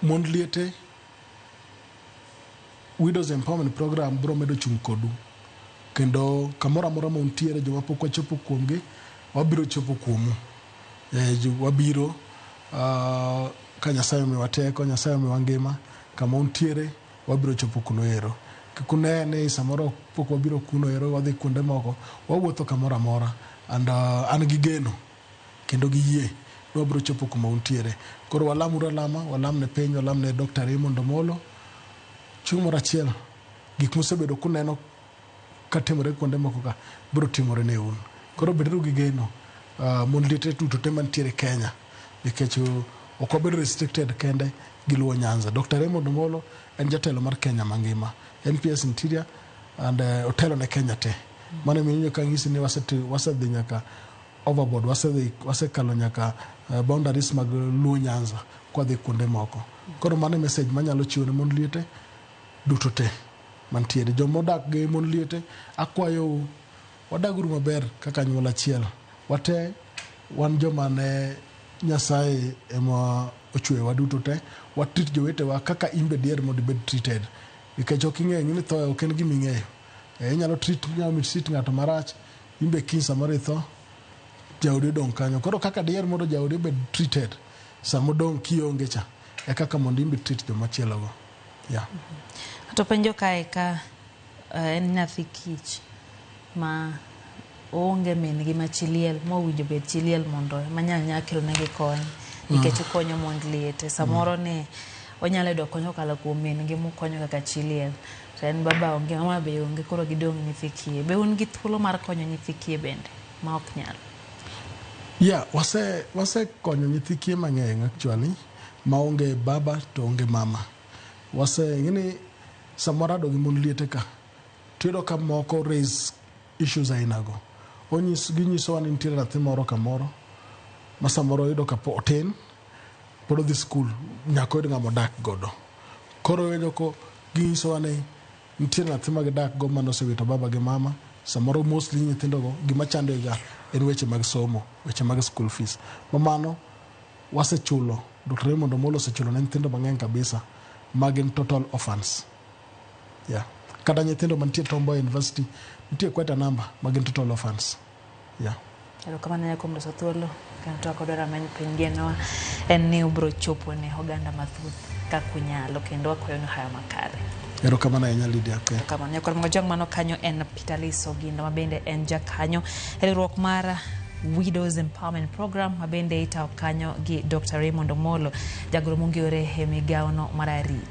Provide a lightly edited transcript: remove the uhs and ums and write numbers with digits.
Mond liete, Widows Empowerment Program biro medo chung' kodu. Kendo kamoro amora ma untiere, joma pok wachopo kuomgi, wabiro chopo kuomu. Wabiro ka Nyasaye omiwa teko, Nyasaye omiwa ngima, kama untiere wabiro chopo kuno ero. Kik une ni samoro pok wabiro kuno ero, wadhi kuonde moko, wawuotho kamoro amora. And an gi geno kendo gi yie ni wabiro chopo kuma untiere. Koro walamuru alama, walam ne piny, walam ne Dr. Raymond Omolo. Chieng' moro achiel, gik musebedo kuneno katimore kuonde moko ka biro timore ne un. Koro beduru gi geno, mond liete duto te mantiere Kenya, nikech ok wabedo restricted kende gi Luo Nyanza. Dr. Raymond Omolo en jatelo mar Kenya mangima, NPS Interior, and otelo ne Kenya te. Mano emomiyo kanyisi ni wasedhi nyaka overboard, wasedhi, wasekalo nyaka boundaries mag Luo Nyanza kwadhi kuonde moko. Koro mano e message manyalo chiwo ne mond liete duto te mantiere. Joma odak gi mond liete, akwayou wadaguru maber kaka anyuola achiel. Wate wan joma ne Nyasaye ema ochweyowa duto te. Wa treat jowetewa kaka in be diher mondo ibed treated. Nikech ok ing'eyo ni tho ok en gima ing'eyo. Inyalo treat, inyalo mistreat ng'ato marach, in be kiny samoro itho, jaodi odong' kanyo. Koro kaka diher mondo jaodi obed treated sama odong' kionge cha, e kaka mondo in be treat jomachielo go. Yeah. To penjo kae ka en nyathi kich ma oonge min gi ma chi liel mowinjo bed chi liel mondo ema nyal kelo negi kony nikech okonyo mond liete. Samoro ni onyalo yudo kony kokalo kuom min gi mokonyo kaka chi liel, to en baba onge, mama be onge, koro gidong' nyithi kiye. Be un gi thuolo mar konyo nyithi kiye bende ma ok nyal? Yeah, wase konyo nyithi kiye mang'eny actually maonge baba to onge mama. Wase ng'eni samoro rado gi mond liete ka tiyudo ka moko raise issues aina go. Onyis, ginyisowa ni nitiere nyathi moro kamoro ma samoro oyudo ka otin, pod odhi skul, nyaka oyud ng'ama odak godo. Koro iwinjo ko ginyisowa ni nitie nyathi ma gidak go mane osewito baba gi mama. Samoro mostly nyithindo go gima chando ga en weche mag somo, weche mag school fees. Ma mano wasechulo, Dr. Raymond Omolo osechulo ne nyithindo mang'eny kabisa ma gin total orphans. Yeah. Kata nyithindo mantie Tom Mboya University nitie quite a number ma gin total orphans. Yeah. Erokamano ahinya kuom loso thuolo kendo twak kodwa rameny piny. Genowa en ni ubiro chopo ne oganda mathoth kaka unyalo kendo wakwayo ni hayo makare. Erokamano ahinya, Lydia. Okay. Erokamano. Nyakwar Mojong mano kanyo en Peter Liso Gindo ma bende en jakanyo e riwruok mar Widows Empowerment Program ma bende itayo kanyo gi Dr. Raymond Omolo, jagoro mong'ere e migawono mar arita.